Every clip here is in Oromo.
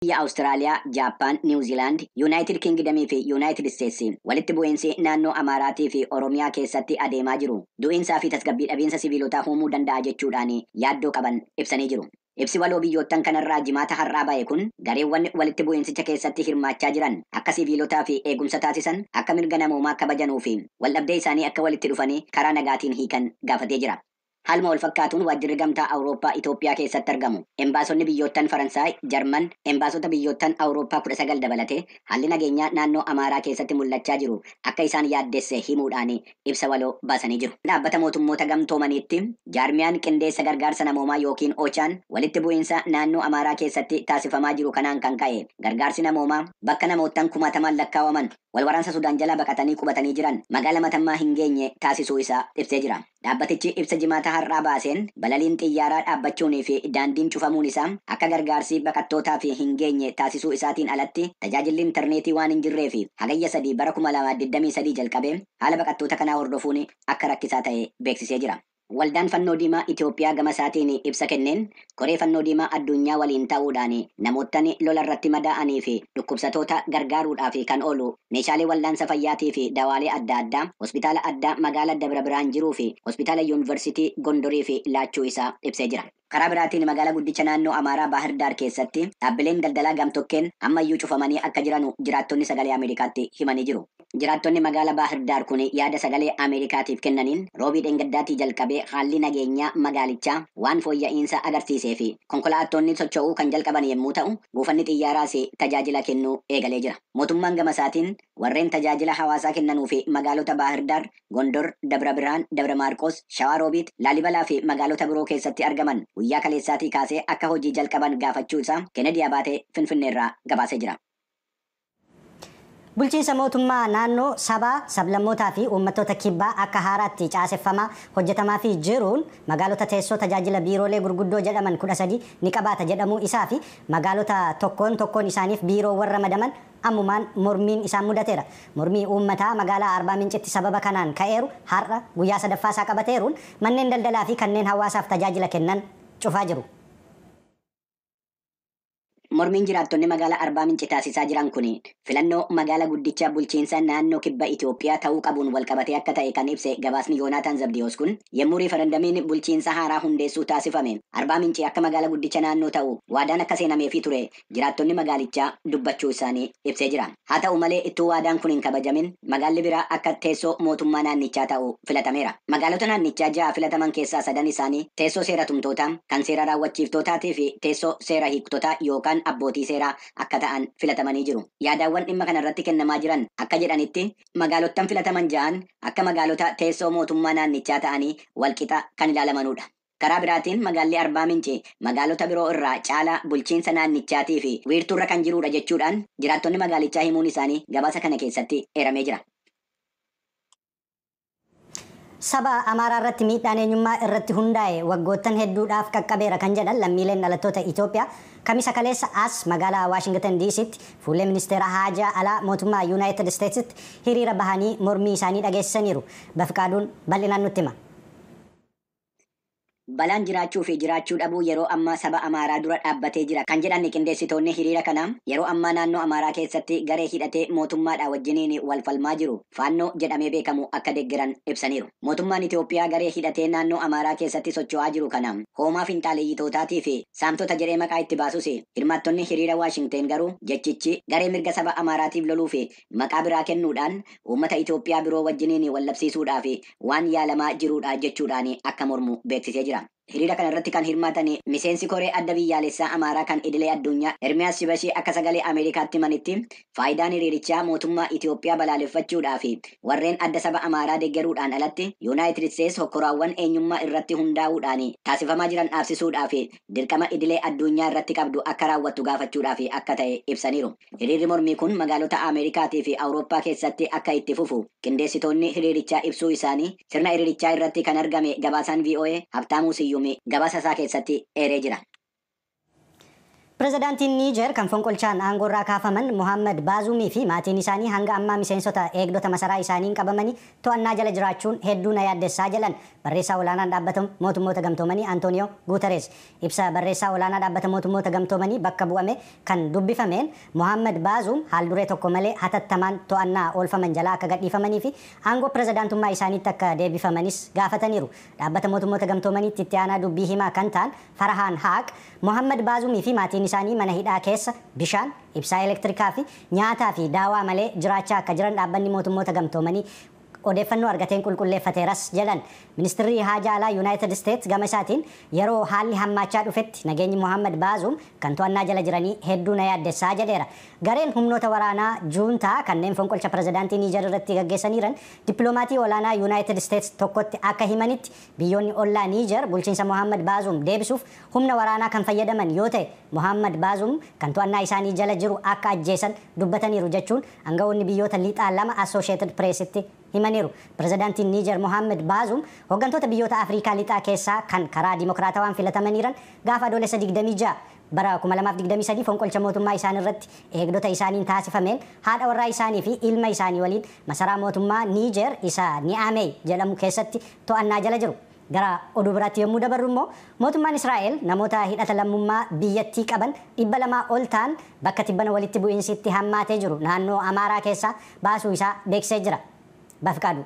Biyya Awustiraaliyaa, Jaappaan, Niwuziilaand, Yuunaayitid Kingdamii fi Yuunaayitid Isteetsi walitti bu'iinsi naannoo Amaaraatii fi Oromiyaa keessatti adeemaa jiru du'iinsaa fi tasgabbii dhabiinsa siviilotaa uumuu danda'a jechuudhaan yaaddoo qaban ibsanii jiru. Ibsi waloo biyyoottan kanarraa Jimaata har'aa ba'e kun gareewwan walitti bu'iinsicha keessatti hirmaachaa jiran akka siviilotaa fi eegumsa taasisan, akka mirga namoomaa kabajanuu fi waldhabdee isaanii akka walitti dhufanii karaa nagaatiin hiikan gaafatee jira. Haaluma wal fakkaatuun waajjirri Gamtaa Awurooppaa Itoophiyaa keessatti argamu, embaasonni biyyoottan Faransaay, Jarman, embaasota biyyoottan Awurooppaa 19 dabalatee haalli nageenyaa naannoo Amaaraa keessatti mul'achaa jiru akka isaan yaaddesse himuudhaan ibsa waloo baasanii jiru. Dhaabbata Mootummoota Gamtoomaniitti jaarmiyaan qindeessa gargaarsa namoomaa yookiin Ochaan walitti bu'iinsa naannoo Amaaraa keessatti taasifamaa jiru kanaan kan ka'e gargaarsi namoomaa bakka namoottan kumaatamaan lakkaawaman wal waraansa Sudaan jalaa baqatanii qubatanii jiran magaala Matammaa hin geenye taasisuu isaa ibsee jira. Dhaabbatichi ibsa Jimaata har'aa baaseen balaliin xiyyaaraa dhaabbachuunii fi daandiin cufamuun isaa akka gargaarsi baqattootaa fi hin geenye taasisuu isaatiin alatti tajaajilli intarneetii waan hin jirree fi Hagayya 3 bara 2023 jalqabee haala baqattoota kanaa hordofuun akka rakkisaa ta'e beeksisee jira. Waldaan Fannoo Diimaa Itoophiyaa gama isaatiin ibsa kenneen Koree Fannoo Diimaa Addunyaa waliin ta'uudhaan namoottan lola irratti madaa'anii fi dhukkubsatoota gargaaruudhaaf kan oolu meeshaalee wal'aansa fayyaatii fi dawaalee adda addaa hospitaala addaa magaala Dabra Birhaan jiruu fi hospitaala Yuunivarsiitii Gondoriif laachuu isaa ibsee jira. Karaa biraatiin magaalaa guddicha naannoo Amaaraa Baahir Daar keessatti dhaabbileen daldalaa gamtokkeen ammayyuu cufamanii akka jiranu jiraattonni Sagalee Ameerikaatti himanii jiru. Jiraattonni magaala Baahir Daar kun yaada Sagalee Ameerikaatiif kennaniin Roobii dheengaddaatii jalqabee haalli nageenyaa magaalichaa waan fooyya'iinsa agarsiisee fi konkolaattonni socho'uu kan jalqaban yommuu ta'u, buufanni xiyyaaraas tajaajila kennuu eegalee jira. Mootummaan gama isaatiin warreen tajaajila hawaasaa kennanuu fi magaalota Baahir Daar, Gondor, Dabra Birhaan, Dabra Maarqos, Shawaa Roobiit, Laalibalaa fi magaalota biroo keessatti argaman guyyaa kaleessaatii kaasee akka hojii jalqaban gaafachuu isaa Kennedy Abaatee Finfinneerraa gabaasee jira. Bulchiinsa mootummaa naannoo sabaa, sablammootaa fi uummattoota Kibbaa akka haaraatti caaseffamaa hojjetamaa fi jiruun magaalota teessoo tajaajila biiroolee gurguddoo jedhaman 13 ni qabaata jedhamuu isaa fi magaalota tokkoon tokkoon isaaniif biiroowwan ramadaman ammumaan mormiin isaan mudateera. Mormii uummataa magaalaa Arbaa Mincitti sababa kanaan ka'eeru har'a guyyaa sadaffaa isaa qabateeruun manneen daldalaa fi kanneen hawaasaaf tajaajila kennan cufaa jiru. Mormiin jiraattonni magaalaa Arbaa Minci taasisaa jiran kun filannoo magaala guddicha bulchiinsa naannoo Kibba Itoophiyaa ta'uu qabuun walqabatee akka ta'e kan ibse gabaasni Yoonaataan Zabdiyoos kun, yommuu riifarandamiin bulchiinsa haaraa hundeessuu taasifame Arbaa Minci akka magaala guddicha naannoo ta'u waadaan akka seenameefii ture jiraattonni magaalichaa dubbachuu isaanii ibsee jira. Haa ta'u malee, ittuu waadaan kun hin kabajamin magaalli biraa akka teessoo mootummaa naannichaa ta'u filatameera. Magaalota naannichaa ja'a filataman keessaa sadan isaanii teessoo seera tumtootaa, kan seera raawwachiiftootaatii fi teessoo seera hiiktotaa yookaan abbootii seeraa akka ta'an filatamanii jiru. Yaadaawwan dhimma kanarratti kennamaa jiran akka jedhanitti, magaalottan filataman ja'an akka magaalota teessoo mootummaa naannichaa ta'anii walqixa kan ilaalamanudha. Karaa biraatiin magaalli Arbaa Minci magaalota biroo irraa caalaa bulchiinsa naannichaatii fi wiirtuurra kan jirudha jechuudhaan jiraattonni magaalichaa himuun isaanii gabaasa kana keessatti eeramee jira. Saba Amaaraa irratti miidhaan eenyummaa irratti hundaa'e waggoottan hedduudhaaf qaqqabeera kan jedhan lammiileen dhalattoota Itoophiyaa Kamisa kaleessa as magaalaa Waashingtan DCtti fuullee ministeera haajaa alaa mootummaa Yuunaayitid Isteetsitti hiriira bahanii mormii isaanii dhageessisaniiru. Bafiqaaduun bal'inaan nutti hima. Balaan jiraachuu fi jiraachuu dhabuu yeroo ammaa saba Amaaraa dura dhaabbatee jira kan jedhan qindeessitoonni hiriira kanaa, yeroo ammaa naannoo Amaaraa keessatti garee hidhatee mootummaadha wajjiniin wal falmaa jiru Faannoo jedhamee beekamu akka deeggaran ibsaniiru. Mootummaan Itoophiyaa garee hidhatee naannoo Amaaraa keessatti socho'aa jiru kana hoomaa finxaaleeyyitootaatii fi saamtota jedhee maqaa itti baasus, hirmaattonni hiriira Waashingteen garuu jechichi garee mirga saba Amaaraatiif loluu fi maqaa biraa kennuudhaan uummata Itoophiyaa biroo wajjiniin wallabsiisuudhaaf waan yaalamaa jirudha jechuudhaan akka mormu beeksisee jira. Hiriira kana irratti kan hirmaatan miseensi Koree Adda Biyyaalessaa Amaaraa kan idilee addunyaa Ermiyaas Shibashii akka Sagalee Ameerikaatti himanitti, faayidaan hiriirichaa mootummaa Itoophiyaa balaaleffachuudhaa fi warreen adda saba Amaaraa deeggaruudhaan alatti Yuunaayitid Isteets hokkoraawwan eenyummaa irratti hundaa'uudhaan taasifamaa jiran dhaabsisuudhaa fi dirqama idilee addunyaa irratti qabdu akka raawwattu gaafachuudhaaf akka ta'e ibsaniiru. Hiriirri mormii kun magaalota Ameerikaatii fi Awurooppaa keessatti akka itti fufu qindeessitoonni hiriirichaa ibsuu isaanii sirna hiriirichaa irratti kan argame gabaasaan VOA Habtaamuu Siyyumii gabaasa isaa keessatti eeree jira. Pirezidaantiin Niijer kan fonqolchaan aangoorraa kaafaman Mohaammed Baazuumii fi maatiin isaanii hanga ammaa miseensota eegdota masaraa isaaniin qabamanii to'annaa jala jiraachuun hedduu na yaaddessaa jedhan barreessaa olaanaan dhaabbata mootummoota gamtoomanii Antooniyoo Guuterees. Ibsa barreessaa olaanaa dhaabbata mootummoota gamtoomanii bakka bu'ame kan dubbifameen Mohaammed Baazuum haal duree tokko malee hatattamaan to'annaa oolfaman jalaa akka gadhiifamanii fi aangoo pirezidaantummaa isaaniitti akka deebifamanis gaafataniiru. Dhaabbata mootummoota gamtoomaniitti itti aanaa dubbii himaa kan ta'an Farahaan Haaq Mohaammed Baazuumii fi maatiin isaanii mana hidhaa keessa bishaan, ibsaa elektirikaa fi nyaataa fi daawaa malee jiraachaa akka jiran dhaabbanni mootummoota gamtoomanii odeeffannoo argateen qulqulleeffateeras jedhan. Ministirri haajaa alaa Yuunaayitid Isteets gama isaatiin yeroo haalli hammaachaa dhufetti nageenyi Mohaammed Baazuum kan to'annaa jala jiranii hedduu na yaaddessaa jedheera. Gareen humnoota waraanaa juuntaa kanneen fonqolcha pirezidaantii Niijer irratti gaggeessaniiran dippiloomaatii olaanaa Yuunaayitid Isteets tokkotti akka himanitti biyyoonni ollaa Niijer bulchiinsa Mohaammed Baazuum deebisuuf humna waraanaa kan fayyadaman yoo ta'e Mohaammed Baazuum kan to'annaa isaanii jala jiru akka ajjeesan dubbataniiru jechuun aangawoonni biyyoota lixaa lama Associated Pressitti himaniiru. Pirezidaantiin Niijer Mohaammed Baazuum hooggantoota biyyoota Afrikaa lixaa keessaa kan karaa dimokiraatawaan filatamaniiran gaafa Adoolessa 26 bara 2023 fonqolcha mootummaa isaan irratti eegdota isaaniin taasifameen haadha warraa isaanii fi ilma isaanii waliin masaraa mootummaa Niijer isa Ni'aamey jedhamu keessatti to'annaa jala jiru. Gara oduu biraatti yommuu dabarru immoo mootummaan Israa'el namoota hidhata lammummaa biyyattii qaban 200 ol ta'an bakka tibbana walitti bu'iinsitti hammaatee jiru naannoo Amaaraa keessaa baasuu isaa beeksisee jira. Bafqaadu.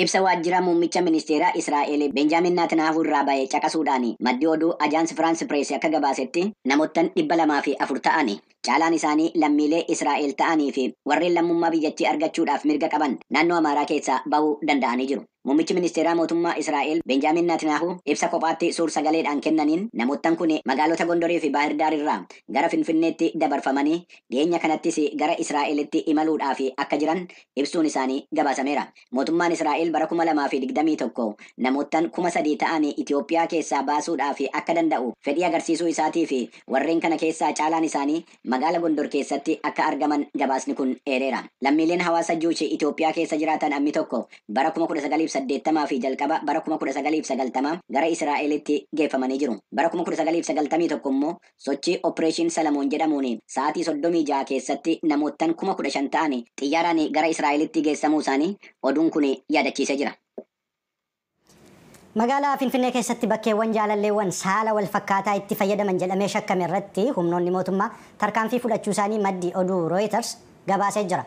Ibsa waajjira muummicha ministeeraa Israa'el Benjaamin Naatanaahuu irraa ba'e caqasuudhaan maddi oduu Ajaans Firaans Pirees akka gabaasetti namoottan 204 ta'ani caalaan isaanii lammiilee Israa'el ta'anii fi warreen lammummaa biyyattii argachuudhaaf mirga qaban naannoo Amaaraa keessaa ba'uu danda'anii jiru. Muummichi ministeeraa mootummaa Israa'el Benjaamin Naatanaahuu ibsa kophaatti suur sagaleedhaan kennaniin namoottan kun magaalota Gondorii fi Baahir Daar irraa gara Finfinneetti dabarfamanii dhiyeenya kanattis gara Israa'elitti imaluudhaaf akka jiran ibsuun isaanii gabaasameera. Mootummaan Israa'el bara 2021 namoottan 3,000 ta'an Itoophiyaa keessaa baasuudhaaf akka danda'u fedhii agarsiisuu isaatii fi warreen kana keessaa caalaan isaanii magaala Gondor keessatti akka argaman gabaasni kun eereera. Lammiileen hawaasa Juushi Itoophiyaa keessa jiraatan ammi tokko bara 1980 fi jalqaba bara 1990 gara Israa'elitti geeffamanii jiru. Bara 1991 immoo sochii Operation Salamoon jedhamuun sa'aatii 36 keessatti namoottan 15,000 ta'an xiyyaaraan gara Israa'elitti geessamuu isaanii oduun kun yaadachiisee jira. Magaalaa Finfinnee keessatti bakkeewwan jaalalleewwan saala wal fakkaataa itti fayyadaman jedhamee shakkame irratti humnoonni mootummaa tarkaanfii fudhachuu isaanii maddi oduu Reuters gabaasee jira.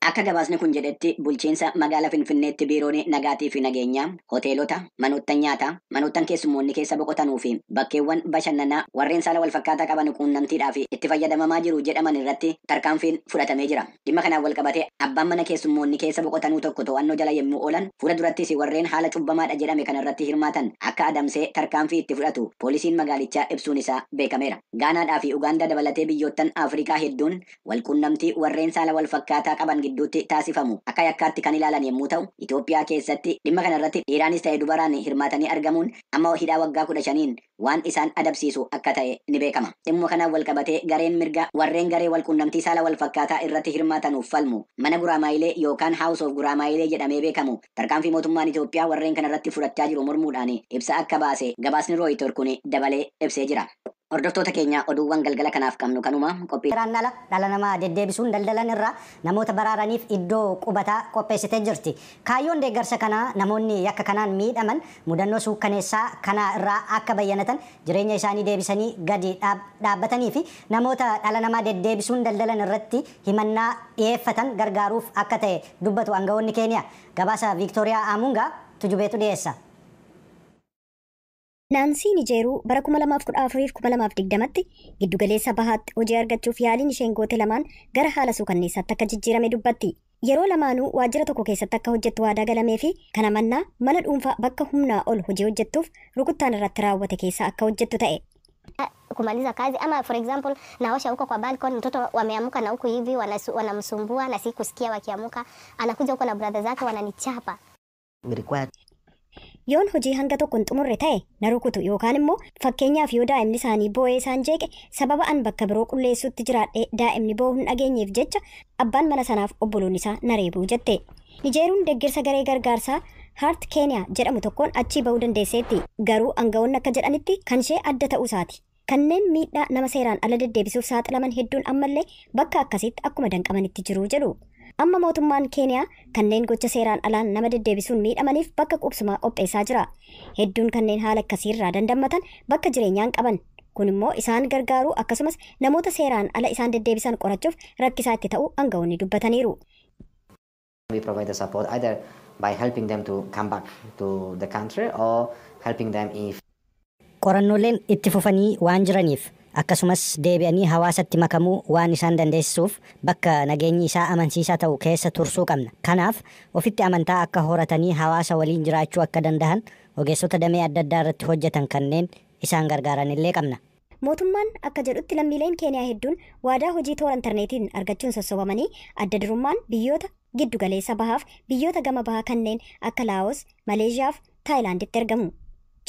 Akka gabaasni kun jedhetti bulchiinsa magaalaa Finfinneetti biiroon nagaatii fi nageenyaa hoteelota, manoottan nyaataa, manoottan keessummoonni keessa boqotanuu fi bakkeewwan bashannanaa warreen saala wal fakkaataa qaban quunnamtiidhaaf itti fayyadamamaa jiru jedhaman irratti tarkaanfiin fudhatamee jira. Dhimma kanaan wal qabatee abbaan mana keessummoonni keessa boqotanuu tokko to'annoo jala yommuu oolan fuula durattis warreen haala cubbamaadha jedhame kanarratti hirmaatan akka adamsee tarkaanfii itti fudhatu poolisiin magaalichaa ibsuun isaa beekameera. Gaanaadhaa fi Ugaandaa dabalatee biyyoottan Afrikaa hedduun wal quunnamtii warreen saala wal fakkaataa qaban gidduutti taasifamu akka yakkaatti kan ilaalan yommuu ta'u Itoophiyaa keessatti dhimma kanarratti dhiiraanis ta'e dubaraan hirmaatanii argamuun amma hidhaa waggaa 15 waan isaan adabsiisu akka ta'e ni beekama. Dhimma kanaan wal qabatee gareen mirga warreen garee wal quunnamtii saala wal fakkaataa irratti hirmaatanuuf falmu mana Guraamaayilee yookaan House of Guraamaayilee jedhamee beekamu tarkaanfii mootummaan Itoophiyaa warreen kanarratti fudhachaa jiru mormuudhaan ibsa akka baase gabaasni Rooyiter kun dabalee ibsee jira. Hordoftoota keenya oduuwwan galgala kanaaf qabnu kanuma qophii. Seeraan ala dhala namaa deddeebisuun daldalan irraa namoota baraaraniif iddoo qubataa qopheessitee jirti. Kaayyoon deeggarsa kanaa namoonni yakka kanaan miidhaman mudannoo suukkaneessaa kana irraa akka bayyanatan jireenya isaanii deebisanii gadi dhaabbatanii fi namoota dhala namaa deddeebisuun daldalan irratti himannaa dhiyeeffatan gargaaruuf akka ta'e dubbatu aangawoonni Keeniyaa. Gabaasa Viiktooriyaa Amungaa tujubeetu dhiyeessa. Naansii Nijeeruu bara 2014-2020tti giddugaleessa bahaatti hojii argachuuf yaaliin isheen goote lamaan gara haala suukanneessaatti akka jijjiirame dubbatti. Yeroo lamaanuu waajjira tokko keessatti akka hojjettu waadaa galamee fi kana mannaa mana dhuunfaa bakka humnaa ol hojii hojjettuuf rukuttaan irratti raawwate keessa akka hojjettu ta'e. Kumaliza kazi ama for example naosha huko kwa balcony, mtoto wameamuka na huku hivi wanamsumbua na sikusikia wakiamuka, anakuja huko na brother zake wananichapa. Yoon hojii hanga tokko hin xumurre ta'e na rukutu yookaan immoo fakkeenyaaf yoo daa'imni isaanii boo'ee isaan jeeqe sababa an bakka biroo qulleessuutti jiraadhee daa'imni boo'uu hin dhageenyeef jecha abbaan mana sanaaf obboloonni isaa na reebuu jette. Nijeeruun deeggarsa garee gargaarsaa Hart Keeniyaa jedhamu tokkoon achii ba'uu dandeesseetti. Garuu aangawoonni akka jedhanitti kan ishee adda ta'uu isaati. Kanneen miidhaa nama seeraan ala deddeebisuuf saaxilaman hedduun ammallee bakka akkasiitti akkuma danqamanitti jiru jedhu. Amma mootummaan Keeniyaa kanneen gocha seeraan alaan nama deddeebisuun miidhamaniif bakka qubsumaa qopheessaa jira. Hedduun kanneen haala akkasiirraa dandammatan bakka jireenyaan qaban. Kun immoo isaan gargaaruu akkasumas namoota seeraan ala isaan deddeebisan qorachuuf rakkisaa itti ta'uu aangawoonni dubbataniiru. We provide the support either by helping them to come back to the country or helping them if Qorannooleen itti fufanii waan jiraniif, akkasumas deebi'anii hawaasatti makamuu waan isaan dandeessisuuf, bakka nageenyi isaa amansiisaa ta'u keessa tursuu qabna. Kanaaf ofitti amantaa akka horatanii hawaasa waliin jiraachuu akka danda'an ogeessota damee adda addaa irratti hojjetan kanneen isaan gargaaran illee qabna. Mootummaan akka jedhutti lammiileen Keeniyaa hedduun waadaa hojii toora intarneetiin argachuun sossobamanii adda durummaan biyyoota giddu galeessa bahaaf biyyoota gama bahaa kanneen akka Laawos, Maleeshiyaa fi Taayilaanditti ergamu.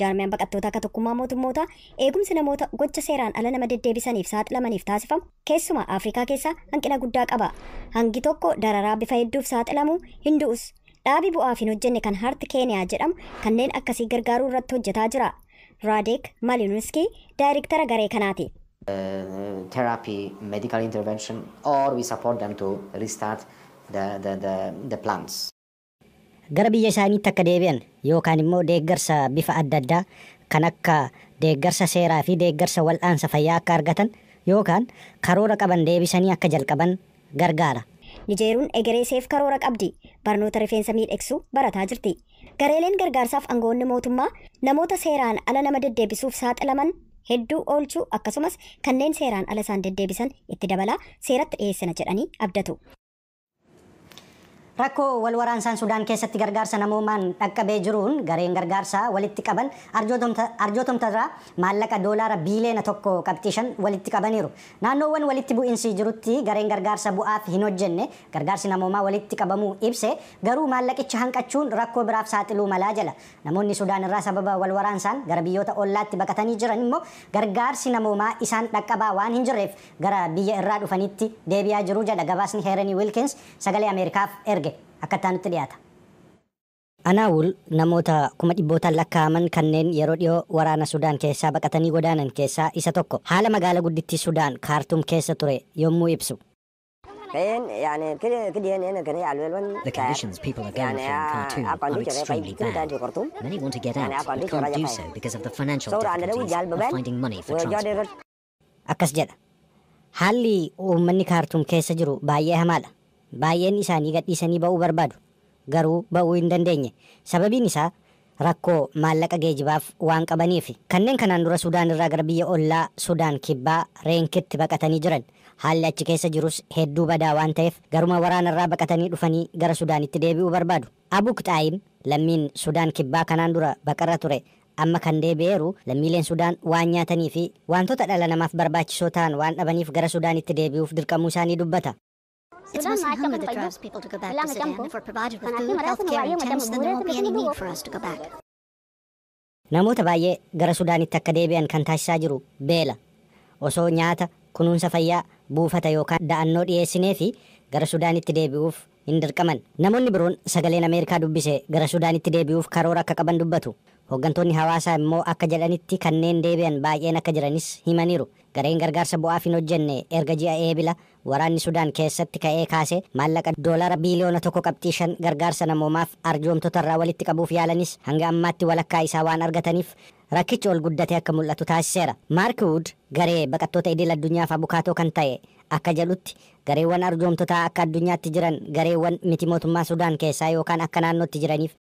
Jaarmiyaan baqattoota akka tokkummaa mootummootaa eegumsi namoota gocha seeraan ala nama deddeebisaniif saaxilamaniif taasifamu keessumaa Afrikaa keessaa hanqina guddaa qaba. Hangi tokko dararaa bifa hedduuf saaxilamu hin du'us. Dhaabi bu'aaf hin hojjenne kan Hart Keeniyaa jedhamu kanneen akkasii gargaaruu irratti hojjetaa jira. Raadek Malinuski daayirektara garee kanaati. Therapy, medical intervention, or we support them to restart the plans. Gara biyya isaaniitti akka deebi'an yookaan immoo deeggarsa bifa adda addaa kan akka deeggarsa seeraa fi deeggarsa wal'aansa fayyaa akka argatan yookaan karoora qaban deebisanii akka jalqaban gargaara. Nijeeruun egeree seef karoora qabdi. Barnoota rifeensa miidhagsuu barataa jirti. Gareeleen gargaarsaaf aangawoonni mootummaa namoota seeraan ala nama deddeebisuuf saaxilaman hedduu oolchuu akkasumas kanneen seeraan ala isaan deddeebisan itti dabalaa seeratti dhiyeessina jedhanii abdatu. Rakkoo wal waraansaan Sudaan keessatti gargaarsa namoomaan dhaqqabee jiruun gareen gargaarsaa walitti qaban arjootomta irraa maallaqa doolaara biiliyoona 1.5 walitti qabaniiru. Naannoowwan walitti bu'iinsi jirutti gareen gargaarsa bu'aaf hin hojjenne gargaarsi namoomaa walitti qabamuu ibse, garuu maallaqicha hanqachuun rakkoo biraaf saaxiluu malaa jala. Namoonni Sudaan irraa sababa wal waraansaan gara biyyoota ollaatti baqatanii jiran immoo gargaarsi namoomaa isaan dhaqqabaa waan hin jirreef gara biyya irraa dhufanitti deebi'aa jiru jedha gabaasni Heeranii Wilkins Sagalee Ameerikaaf erge. Akka nutti dhiyaata. Anaawul namoota kuma dhibbootaan lakkaa'aman kanneen yeroo dhiyoo waraana Sudaan keessaa baqatanii godaanan keessaa isa tokko. Haala magaalaa guddittii Sudaan Kaartuum keessa ture yommuu ibsu. The conditions people are going through in Khartoum are extremely bad. Many want to get out but can't do so because of the financial difficulties of finding money for transport. Akkas jedha. Haalli uummanni Kaartuum keessa jiru baay'ee hamaadha. Baay'een isaanii gadhiisanii ba'uu barbaadu. Garuu ba'uu hin dandeenye. Sababiin isaa rakkoo maallaqa geejibaaf waan qabaniif. Kanneen kanaan dura Sudaan irraa gara biyya ollaa Sudaan Kibbaa Reenkitti baqatanii jiran. Haalli achi keessa jirus hedduu badaa waan ta'eef garuma waraana irraa baqatanii dhufanii gara Sudaanitti deebi'uu barbaadu. Abuk Xaayim lammiin Sudaan Kibbaa kanaan dura baqarra ture amma kan deebi'eeru lammiileen Sudaan waan nyaatanii fi wantoota dhala namaaf barbaachisoo ta'an waan dhabaniif gara Sudaanitti deebi'uuf dirqamuu isaanii dubbata. It's mostly hunger that drives people to go back to Sudan. If we're provided with food, healthcare, and tents, then there won't be any need for us to go back. Namoota baay'ee gara Sudaanitti akka deebi'an kan taasisaa jiru beela. Osoo nyaata, kunuunsa fayyaa, buufata yookaan da'annoo dhiyeessinee fi gara Sudaanitti deebi'uuf hin dirqaman. Namoonni biroon Sagaleen Ameerikaa dubbise gara Sudaanitti deebi'uuf karoora akka qaban dubbatu. Hooggantoonni hawaasaa immoo akka jedhanitti kanneen deebi'an baay'een akka jiranis himaniiru. Gareen gargaarsa bu'aaf hin hojjenne erga ji'a Eebila waraanni Sudaan keessatti ka'ee kaase maallaqa doolaara biiliyoona 1.5 gargaarsa namoomaaf arjoomtota irraa walitti qabuuf yaalanis hanga ammaatti walakkaa isaa waan argataniif rakkichi ol guddatee akka mul'atu taasiseera. Maark Wood garee baqattoota idil addunyaaf abukaatoo kan ta'e akka jedhutti, gareewwan arjoomtotaa akka addunyaatti jiran gareewwan miti mootummaa Sudaan keessaa yookaan akka naannootti jiraniif